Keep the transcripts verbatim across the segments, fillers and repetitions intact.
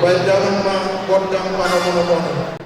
Bahen damang ma gondang panomunomuon.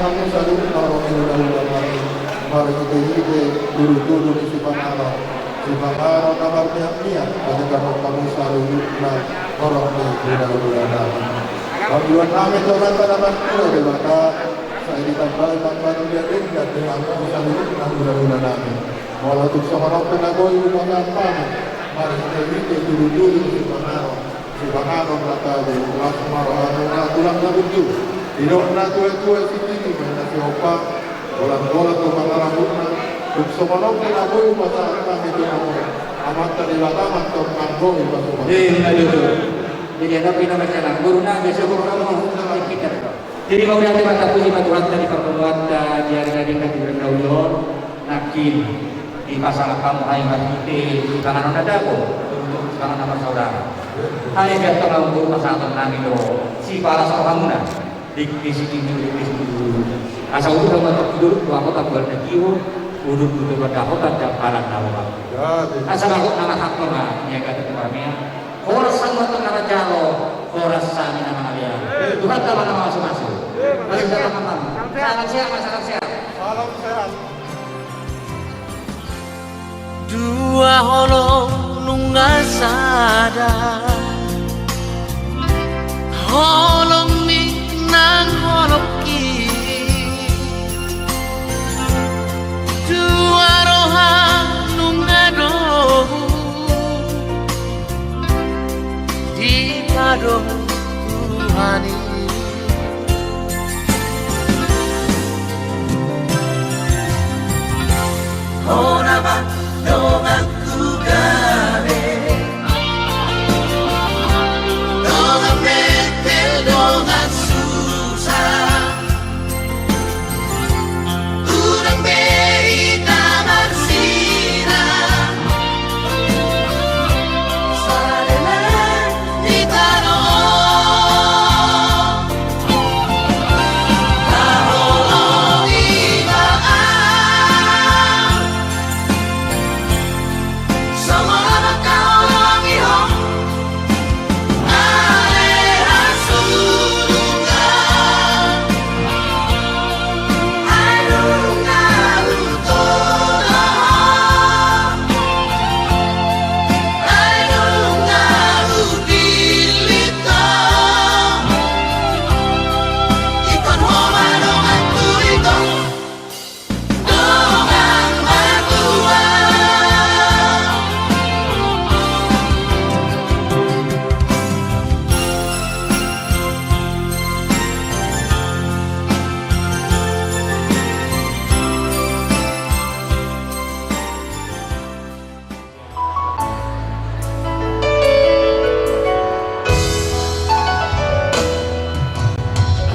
Hamu saluhutna horong ni hulahula nami, marhitehite tudutudu ni sipanganon, sipanganon na marmiakmiak, bagi hamu saluhutna horong ni hulahula nami. Panguluan nami tu Amanta na martua Debata, sai ditambai ma panggulian denggan di hamu saluhutna hulahula nami. Molo tung songon on pe na boi hupasahat hami, marhitehite tudutudu ni sipanganon, sipanganon na tabo, las ma rohana, tulang na buntu. Didok natuatua, sititi ma inna sihompa, golanggolang do pangarahutna. Tung songon on pe na boi hupasahat hami tu hamu, Amanta Debata ma antong na boi hupasahat. Eh, na tutu. Jadi adong pe na masalah, guru na, biasa guru na, guru na, kita. Jadi mauliate ma, tapuji ma Tuhanta di parngoluanta di ari na denggan di bulan na uli on, nangkin dipasahat hamu hami marhite sipanganon na dabo, untuk sipanganon na marsaudara. Hami pe antong, amang guru, pasahaton nami do sipalas rohamuna, dengke sitinju, dengke situtu. Asa udut hamu antong tu dolok, tu hapot, tu hapot na tio, udut tu dolok, tu hapot, tu hapot na lomak. Asa marhot na marhak ma niagatan tu marmea. Horas hamu antong na manjalo, horas hami na mangalean. Tuhanta ma na mamasumasu. Mari, salam, salam sehat, salam sehat. Salam sehat. Dua holong nunga sada, holong ni nang holong i. Dua roha nunga dohot dipadohot Tuhan i. Hona ma donganku gabe, dongan metel, dongan susa. Unang be hita marsinang, sada ma hita do. Taholongi ma au, songon na mangkaholongi ho.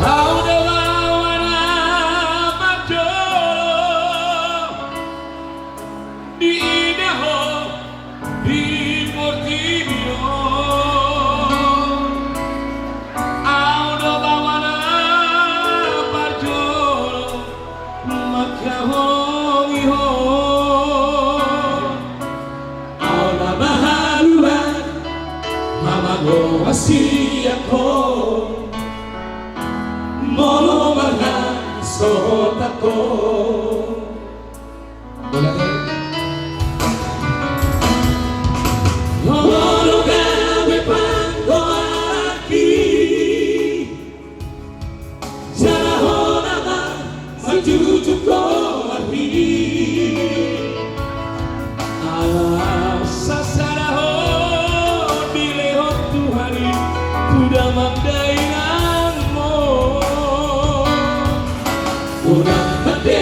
Au do baoa na parjolo diida ho di portibi on. Au do baoa na parjolo mangkaholongi ho. Au na mahaluhan hamamora sian ho, molo marhasohotan ho. Molo gabe panggoaranki, jala hona ma manjujung goarmi. Asa sada ho dilehon Tuhan i tu damang dainangmu. Unang pande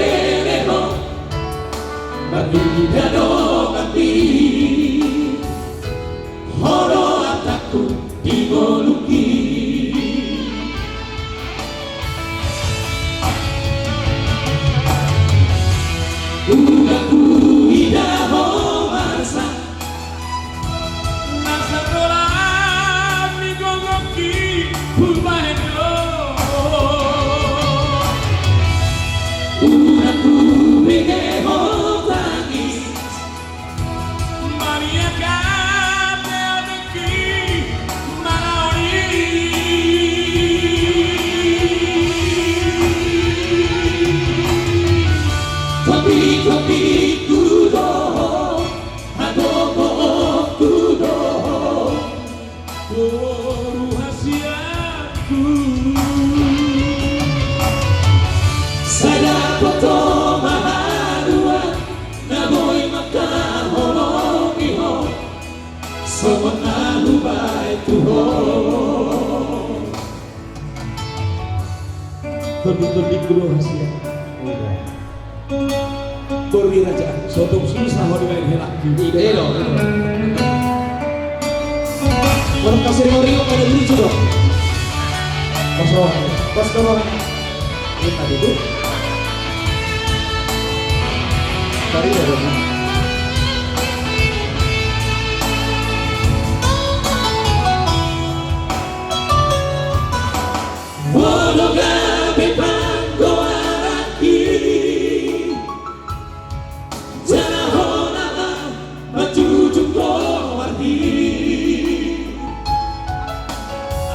Sai dapot ho ma haduan na boi mangkaholongi ho, songon na hubaen tu ho. Tondi-tondingku do hasian. Boru ni raja, so tung susah ho dibaen hela. Elo. Boru kasih ringo-ringo pada lucu do. Pos rohani, pos rohani. Ini tadi tu. Tadi ada. Molo gabe panggoaranki, jala ho na manjujung goarhi.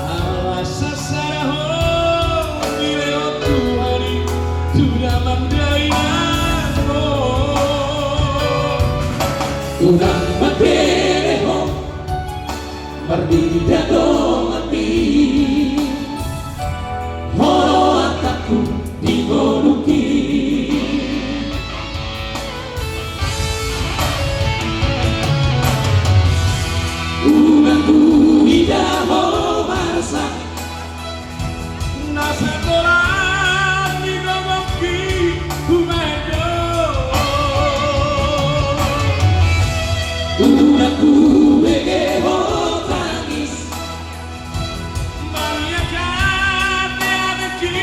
Ala sasada ho dilehon Tuhan i tu damang dainang on. Unang mandele ho marbeda donganmi, molo angkangku di ngolungki. Unang huida ho marsak na sandok ni gogongki hubaen do. Unang hubege ho tangis maliat ateateki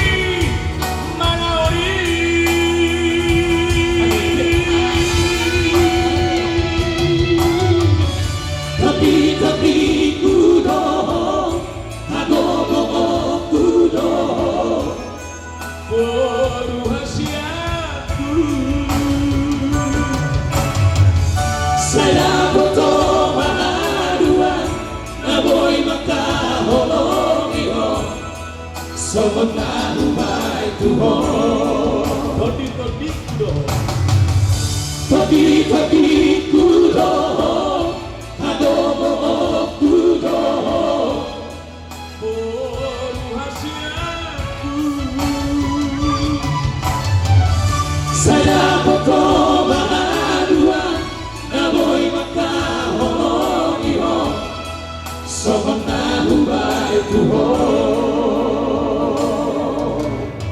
manaon i. Tapi, tapi ku do ho, hagogoonku do ho, boru hasianku. Sai dapot ho ma haduan na boi mangkaholongi ho, songon na hubaen tu ho. Tondi-tondingku do ho. Tondi-tondingku do ho, hagogoonku do ho, boru hasianku. Sai dapot ho ma haduan na boi mangkaholongi ho, songon na hubaen tu ho.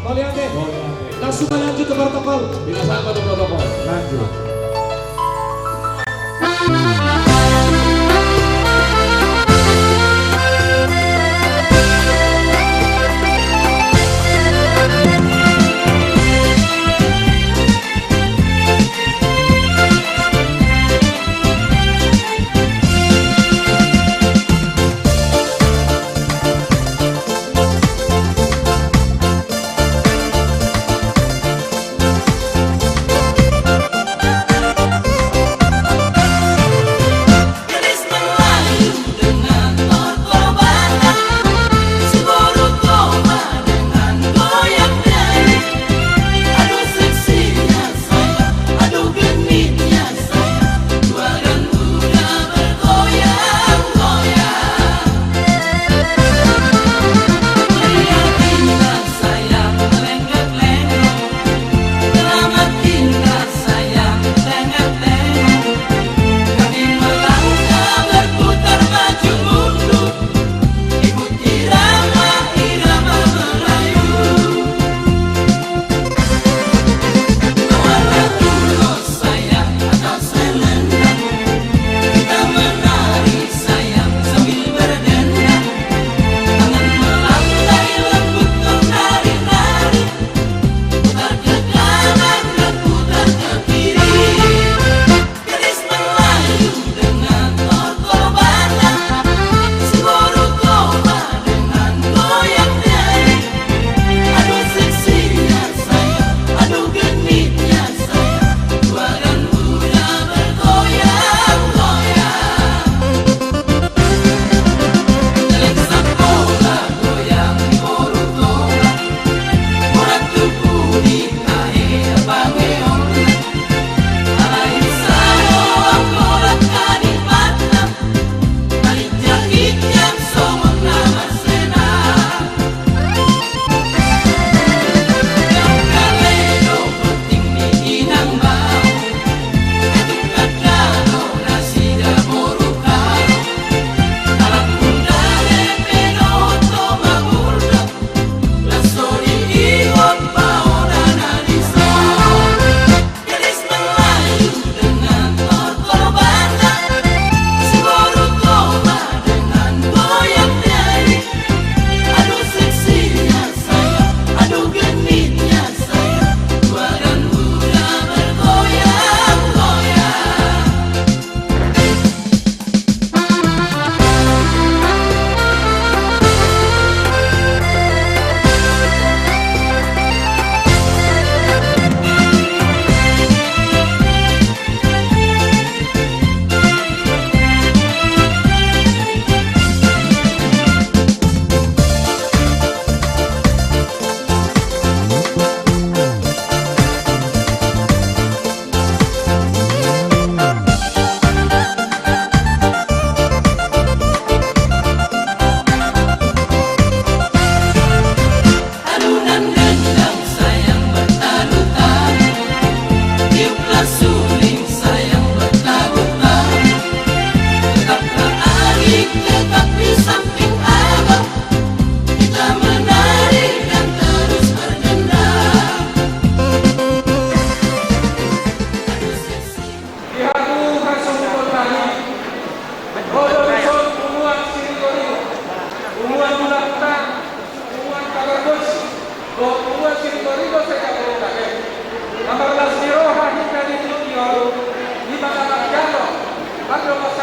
Mauliate. Mauliate. Langsung lanjut ke protokol. Bina sama tu protokol. Lanjut.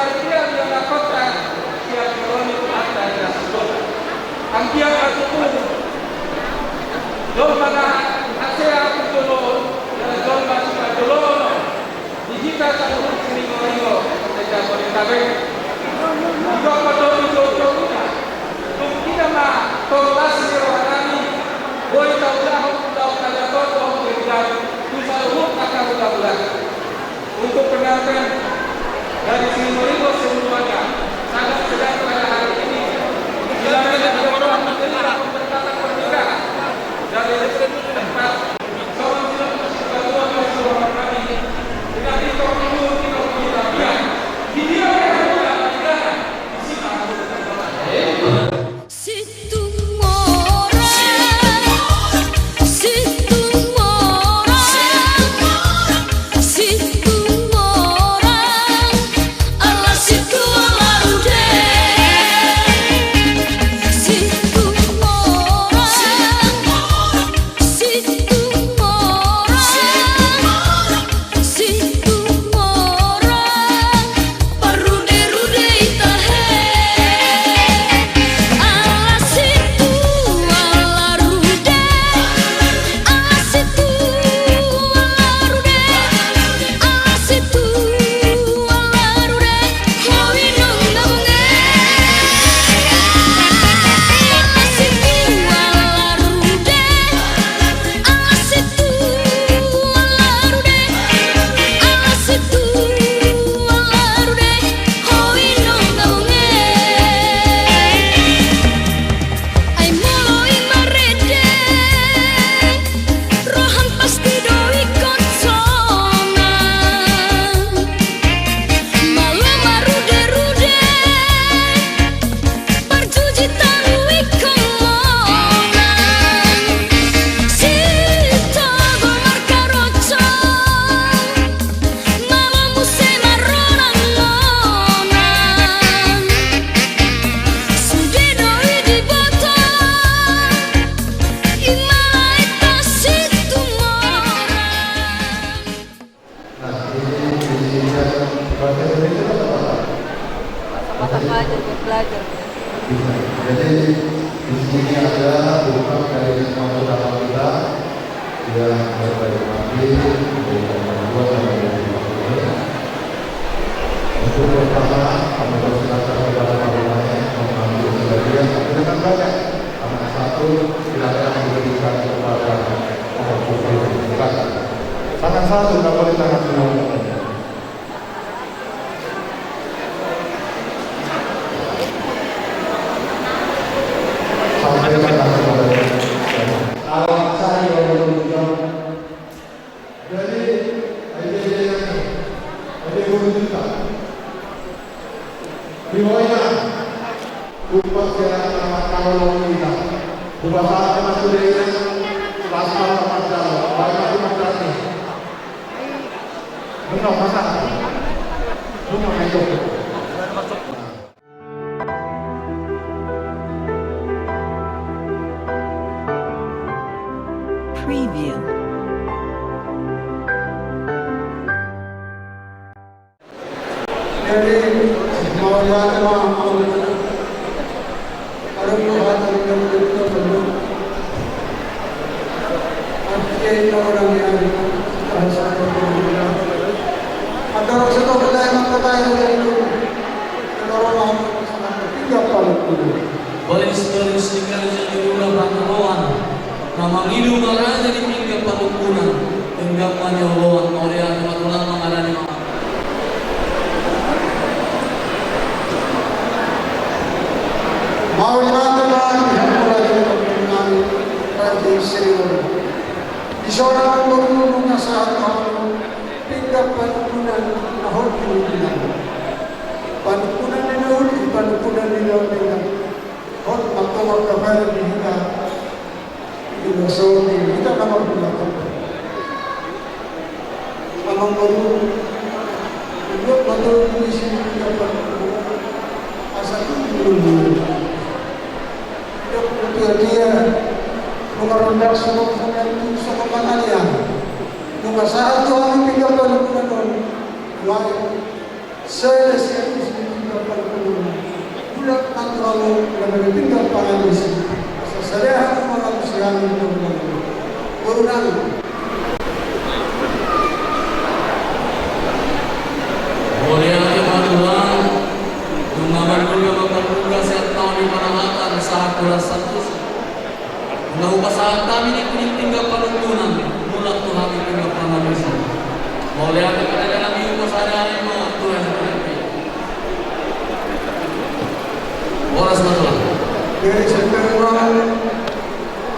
Ia, ia na kota, ia Tuhan itu ada di atas dosa. Anggiat ma tutu jolma na hasea tu jolo on, jolma na sipajolo on, di hita saluhut Siringoringo, Jabodetabek. Didok ma tutu jolo on, tung ida ma tong las ni roha nami, boi taulahon ulaon na dapotan, boi taulahon tu saluhut angka hulahula. Untuk pengantin dari Siringoringo semuanya, sangat sedang pada hari ini dilakukan pemberkatan pernikahan dari tempat. Situmorang, Situmorang, Situmorang, ala Situmorang rude. Situmorang, Situmorang, Situmorang, parrude-rude i tahe. Ala Situ, ala rude. Ala Situ, ala rude. Ala Situ, ala rude. Ho inong na bonge. Ala Situ, ala rude. Ala Situ, ala rude. Ala Situ, ala rude. Ho inong na bonge. Ai molo i marende, roham pasti do ingkon sonang. Malo marude-rude, parjujit hamu ingkon monang. Sitogol markaroco, malo muse marronang-ronang. Sude do i diboto, i ma lae ta Situmorang. Nah, ini isinya bahasa Indonesia atau apa? Bahasa Batak aja, biar belajar. Bisa. Jadi, di sini ada buku dari semua saudara kita yang berbaik hati, dari orang tua dan dari orang tua. Untuk pertama, kami persilakan kepada Pak Rumahnya mengambil sebagian, tapi jangan banyak, karena satu tidak ada yang diberikan kepada orang tua. Silakan. Tangan satu, nggak boleh tangan semua. Benar, masa? Benar, ayo. Preview. Jadi, mau lihat, mau, mau. Balis-balis ni raja di Ula Pangaloan, na mangido ma raja di pinggan panungkunan, denggan ma ni oloan, mauliate ma tulang mangarani ma. Mauliate ma di hamu raja ni panggunami, raja i senior. Di soran boru nunga sahat hamu pinggan panungkunan na hot di pinggan. Panungkunan ni na uli, panungkunan ni na uli. Hot mangkawak kabar di hita. Di na so di hita na marhulak. Amang boru, dua motor polisi dapat asa dulu. Dua motor dia mengerondak semua pengantin sama mangannya. Nunga sahat tu hami tiga puluh lima tahun. Wah, saya siap. Mulak nang tu hamu na gabe pinggan pangalusi. Asa sadia hamu mangalusi hami tu hamu. Boru nami. Mauliate ma Tuhan, nunga marduga, marduga sian taon ni panamatan sahat tu las Agustus. Nunga hupasahat hami nangkin pinggan panungkunan, mulak tu hami pinggan pangalusi. Mauliate ma raja nami, hupasahat hami ma tu raja nami. Horas ma Tulang. Jadi sekarang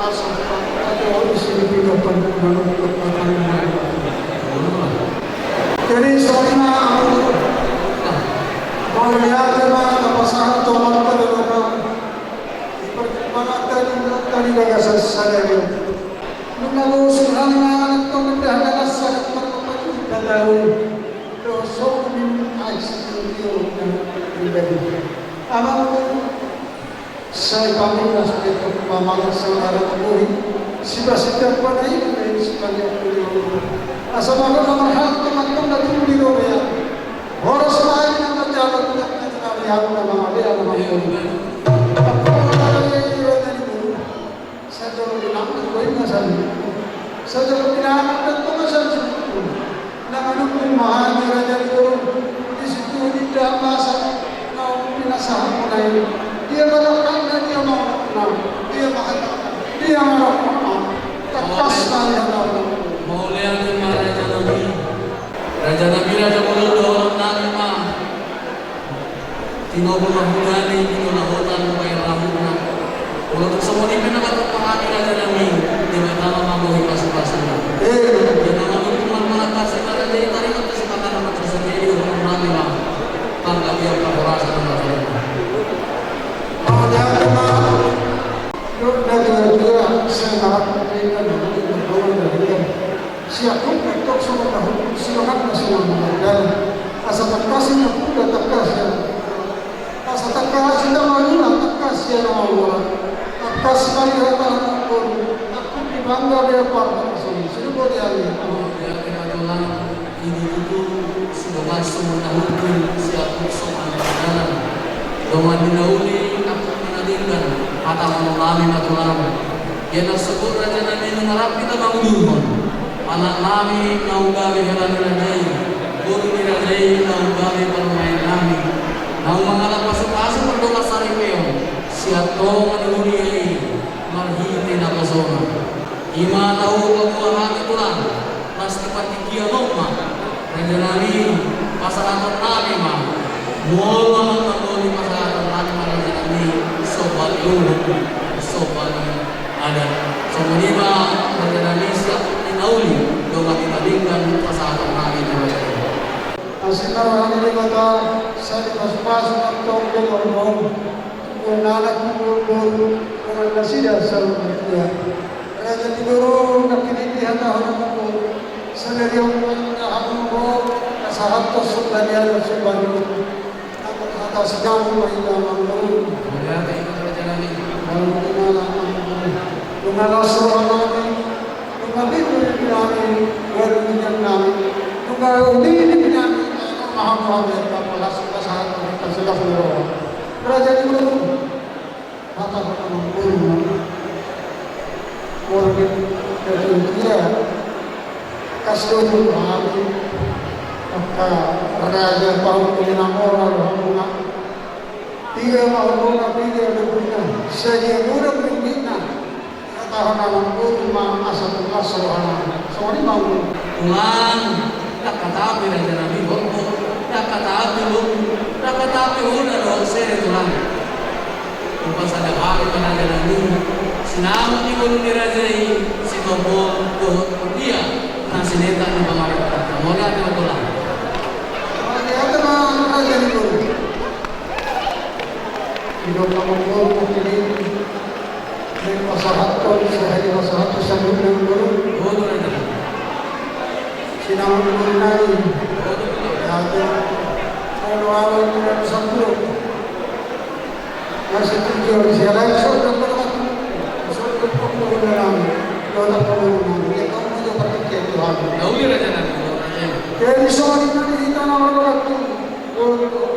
asa pakai isi pinggan panungkunan. Jadi saudara, mauliate ma tapasahat tu amanta dohot inanta. Di parjumpangan tadi, tadi bagasan sadari on. Nunga bosur hami mangan antong, indahan na las sahat marpapajuta tahu. Dohot songon i ais tio na pribadi. Amang, sai pamunas petok pamangan saudara bohi. Sipasindak panai, sipasindak bohi. Asa mago na marhalto mantong na tumuli robea. Horas ma i na manjalo, tidak na hami hau na mangabea na mangabea. Sajolo di langit do inna sari. Sajolo di langit do tonga sari. Na manungkun ma hami raja ni boru. Di situ di damasa. Naung pinasahat muna i. Dia ma rokokna, dia ma rokokna. Dia ma rokokna, dia ma rokokna. Tangkas ma dia ma rokokna. Mauliate ma raja nami. Raja nami, raja bolon, dohonon nami ma. Tinopa ma hudani, tinopa hotan, baen rahutna. Molo tung songon i pe na matupa hami raja nami, Debata ma mambohi pasupasuna. Ia na mambohi mangatasi ma raja i, taringot tu sipata na mansai sandiri, dohonon nami ma. Panggabean, parhorasan, parhorasan. Mauliate ma. Dohot na dua-dua, sai marangkup hita, dohot na dua-dua. Sian hukum tok songon na hukum, sidongan na songon na dangani. Asa tangkas i na hukum, tangkas i na hukum. Asa tangkas i na mangula, tangkas i na mangula. Tangkas i na mangula. Aku di bangga dia partai sini. Sudah boleh ya. Mauliate ma Tulang, i do tutu sidongan songon na hukum, sian hukum songon na dangani. Dongan ni na uli, angkup ni na denggan, hatahonon nami ma Tulang. Ia na sogot raja nami, nunga rap hita mangudurhon anak nami naung gabe hela ni raja i, boru ni raja i naung gabe parumaen nami, naung mangalap pasupasu mardongan saripeon sian tonga ni huria i, marhite naposona. I ma na hupaboa hami Tulang, las tu partingkian on ma. Raja nami, pasahaton nami ma. Molo na boi, pasahaton nami ma raja nami, somba ni uhum, somba ni adat. Songon i ma raja nami, sian angkup ni na uli, dongan ni na denggan, pasahaton nami tu raja i. Asi ma roha ni Debata, sai dipasupasu ma antong di boru on. Tungkol ni anak, tungkol ni boru, dongan nasida saluhutna. Raja ni boru, nangkin i di hata-hata ni boru. Sadari on ma na hamu ro, pasahathon somba ni adat, somba ni uhum. Nang hata sigamu ma hita, amang boru. Mauliate ma raja nami. Mauliate ma, amang boru. Nunga las roha nami. Nunga bindu nami. Baru minyak nami. Nunga bindu nami. Maha maha. Pasahat, pasahat roha. Raja ni boru. Hata hata mangkon. Molo di, di dia. Kasih tu hami. Angka raja pahuhut ni na mora rohamuna. Piga ma umurna, piga ma umurna. Sadia mura umurna. Hata hata mangkon ma asa tung las rohana. Songon i ma. Tulang, ndang hatapi raja nami, boru, ndang hatapi boru, ndang hatapi hula dohot sere, Tulang. Hupasahat hami ma raja nami, sinamot ni boru ni raja i, sitombol dohot dia na sinetak ni pangarantoan. Mauliate ma, Tulang. Mauliate ma, raja ni boru. Didok ma boru, didok. Dipasahathon, sai dipasahathon saluhutna boru. Boru, raja. Sinamot ni boru nami. Boru. Ate. Olo, olo, olo, sampulu. Masih tujuh, masih ada, so, dapat waktu. So, dapat waktu, nami. Dapat waktu, nami. Ya, kamu juga pakai kayak Tuhan. Tahu dia, raja, nami, raja. Jadi, soal ini, kita nama waktu. Boru, boru.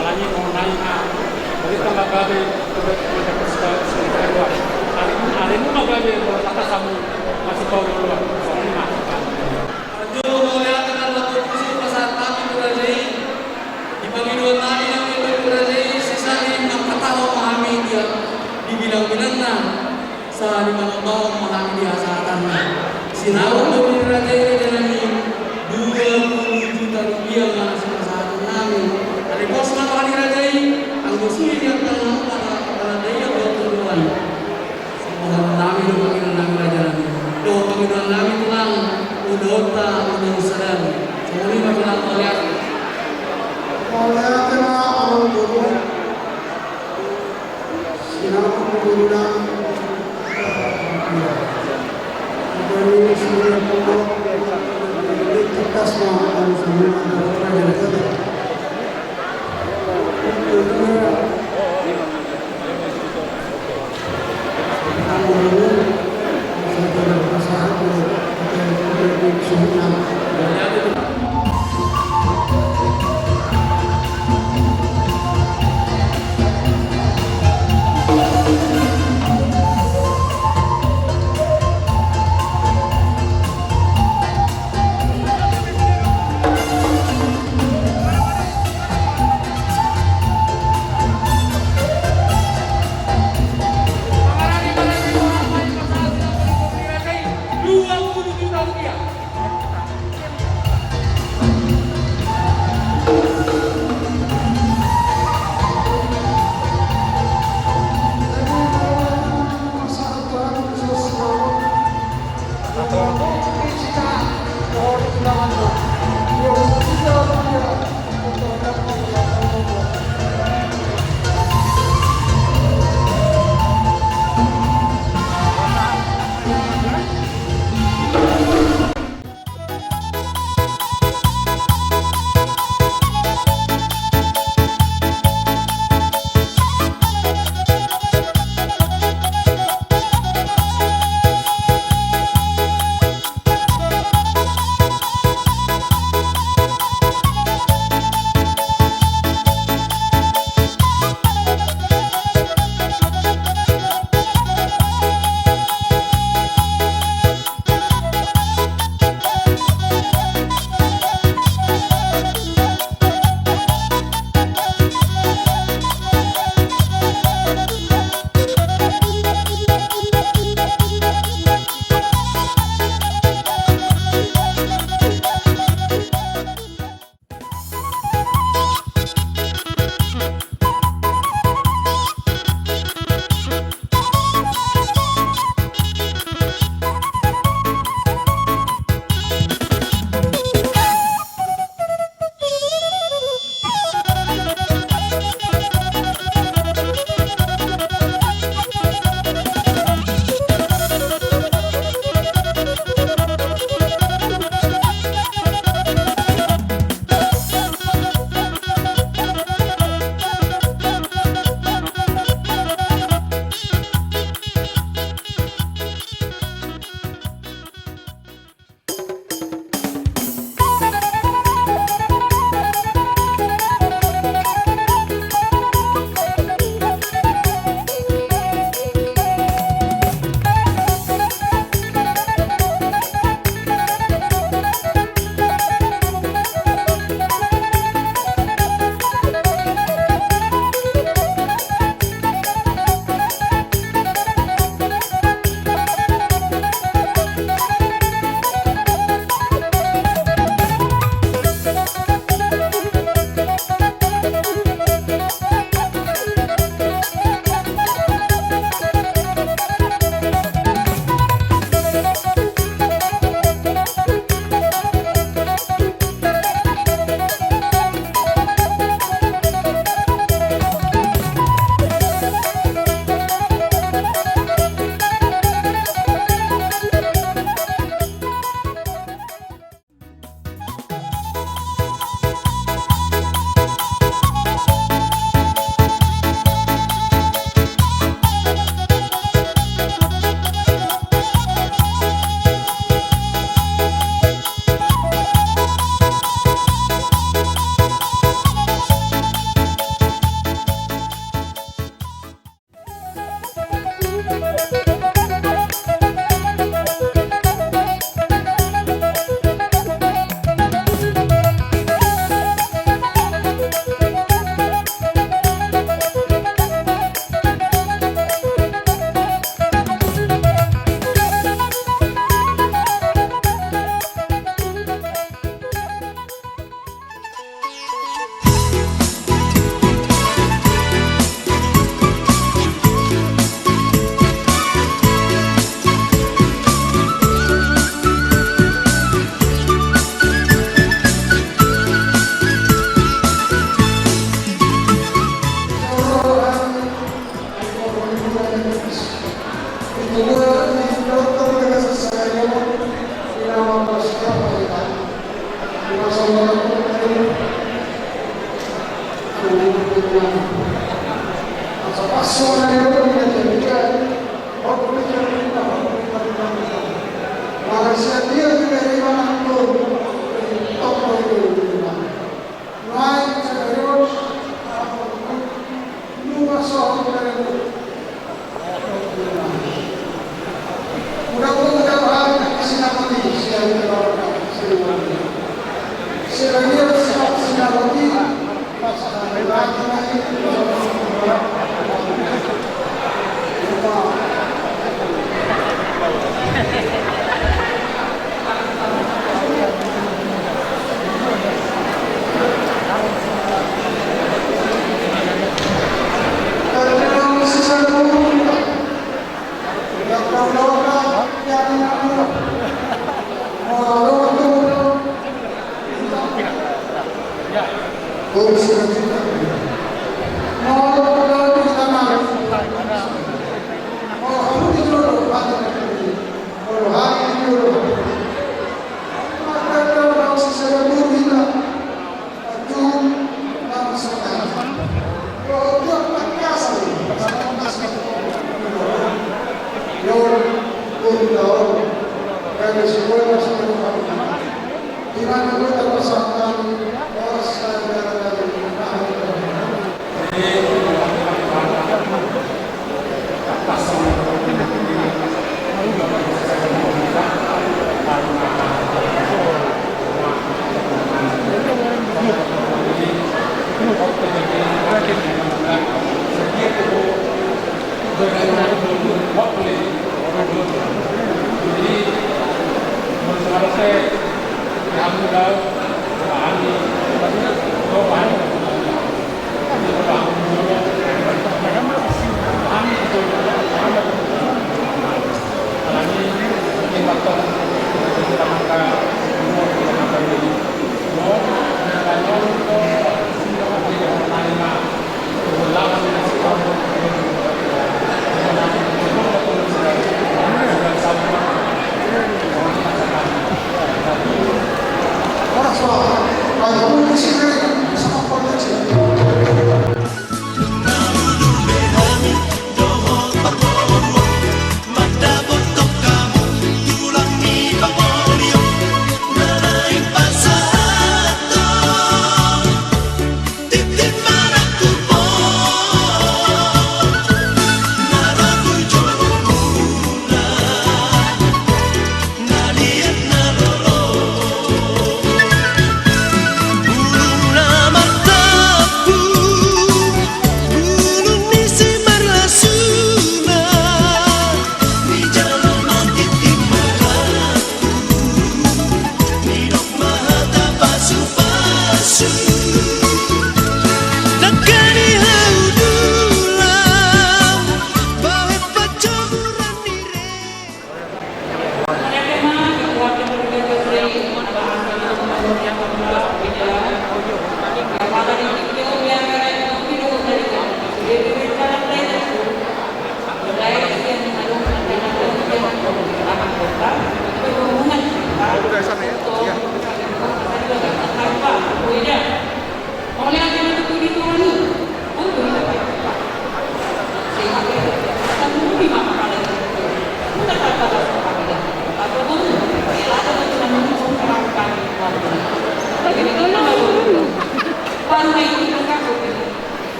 Alani mau naik na, jadi tambah gabe, tambah gabe, sudah, sudah keluar. Hari ini, hari ini mah gabe, kalau kata kamu masih tahu dulu, soalnya mah. Anjo mauliate ma tutu, pasahat hami tu raja i. Di pangidoan nami nang i tu raja i, sisai manghatahon ma hami dia di bilang-bilangna. Sahali manambahon ma hami di hasahatanna. Sinamot do ni raja i raja nami, dua puluh juta rupiah ma sipasahaton nami. Alai pos ma tu raja i, anggo suhi di angka na umana, raja i anggo tujuan. Sipasahaton nami do pangidoan nami raja nami. Dohot pangidoan nami tulang, uda onta, uda on sadari. Songon i ma tulang mauliate. Mauliate ma amang boru.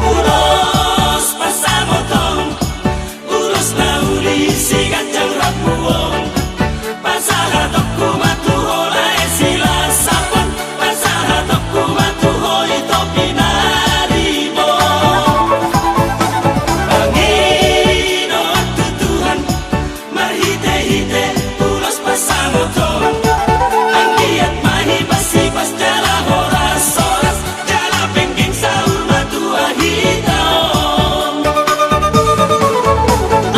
Ulos pasamotong, ulos na uli siganjang rambu on. Pasahatonku ma tu ho lae silala. Hite ulos pasamoton, anggiat ma hipas-hipas jala horas-horas, jala penggeng saur matua hita on.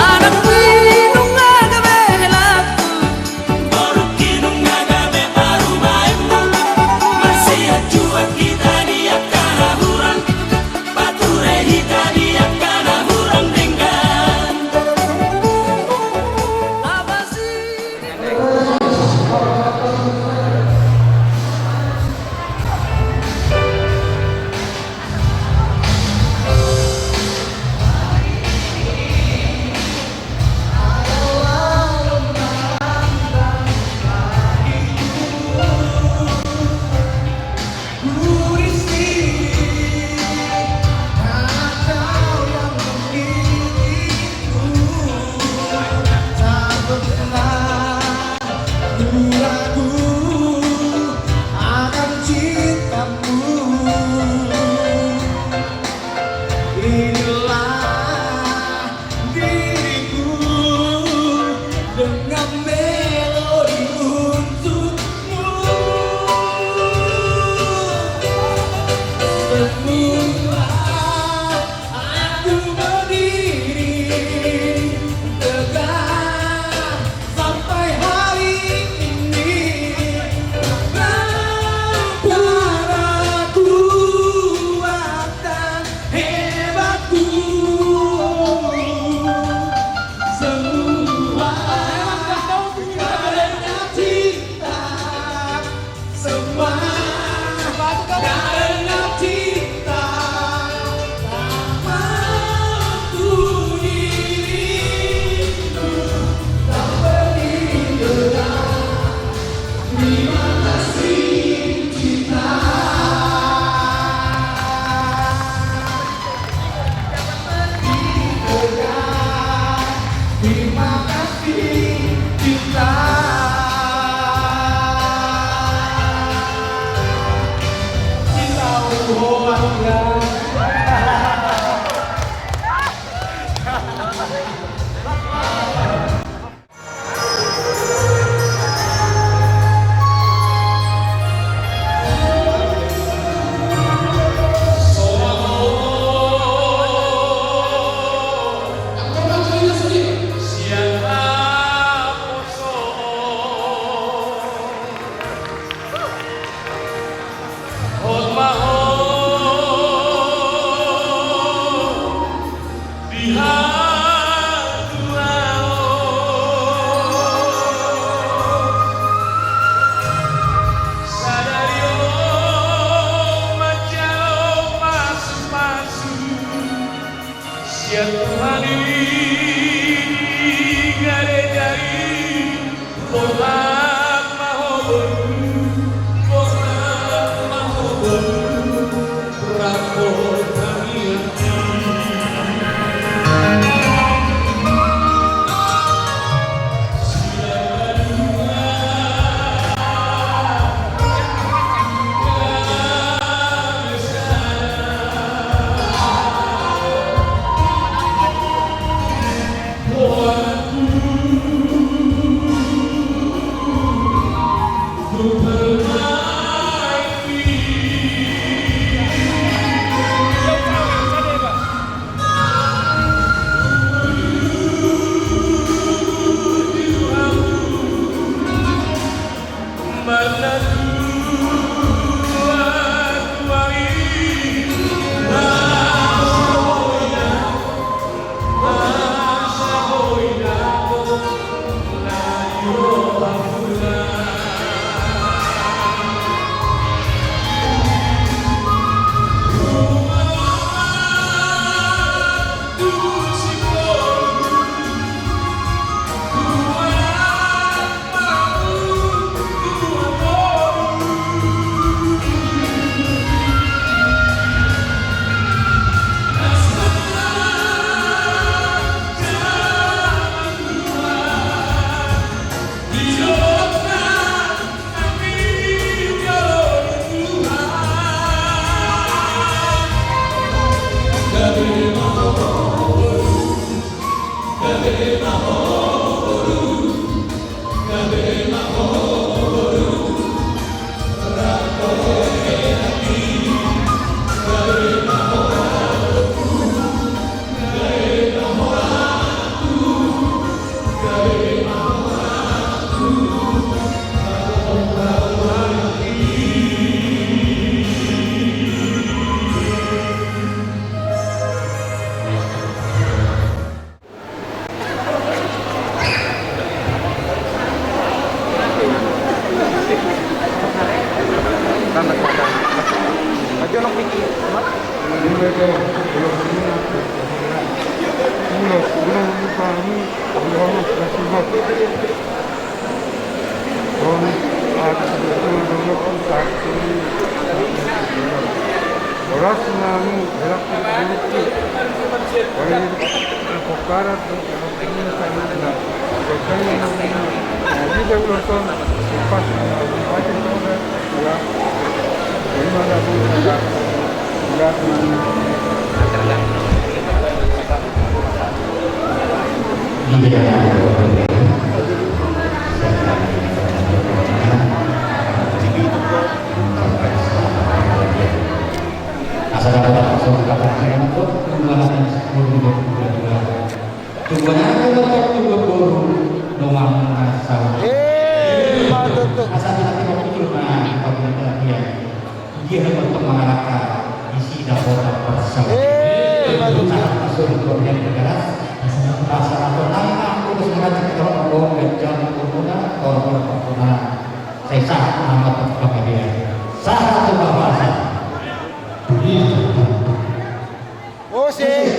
Anakki nunga gabe helangku, borungki nunga gabe parumaenmu, marsianjuan hita di angka na hurang, pature hita di angka na hurang denggan. Apa sih Asa dapat langsung dapat saya untuk dua ratus sepuluh dua puluh dua. Tunggu nanti dapat juga burung doang asal. Eh, patut tuh. Asal kita tidak pikir mah, kita tidak dia. Dia dapat mengalahkan isi dapat bersama. Eh, patut. Sangat masuk ke negara. Asal dapat nang aku harus mengajak kita ngomong dan jangan berguna, kalau berguna. Saya sangat amat berbahagia. Sahat tu bahasa. Musik.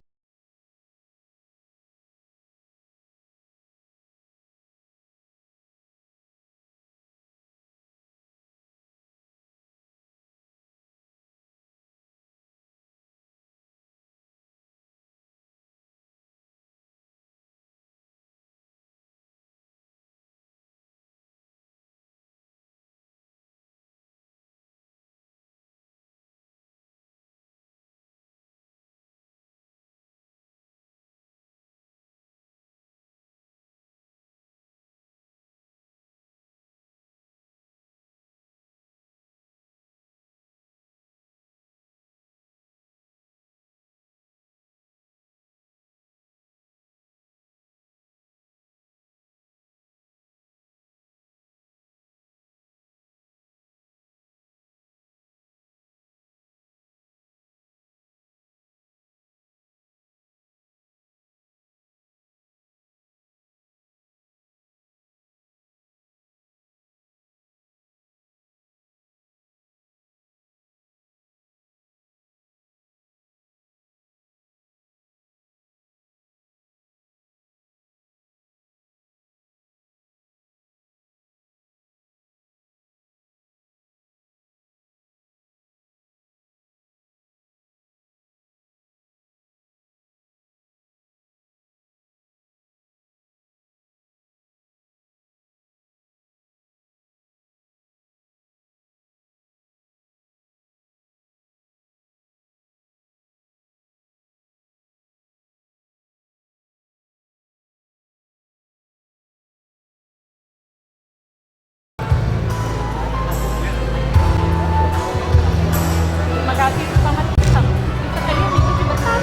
Terima kasih, selamat datang. Kita tadi minggu sebentar.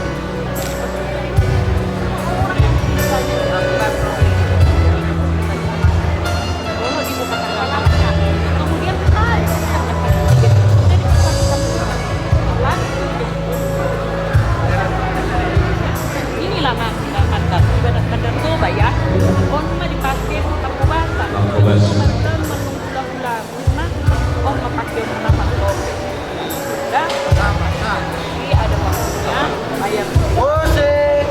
Orang yang bisa. Kemudian, inilah, Bang, Bang Mandar. Ibarat Mandar Toba, ya. On ma dipakai Tangkobasa. Tangkobasa. Mandar menunggu dahulu. Nah, on ma pakai nama Mandar Toba. Dah. Jadi ada waktunya, bayar. Musik.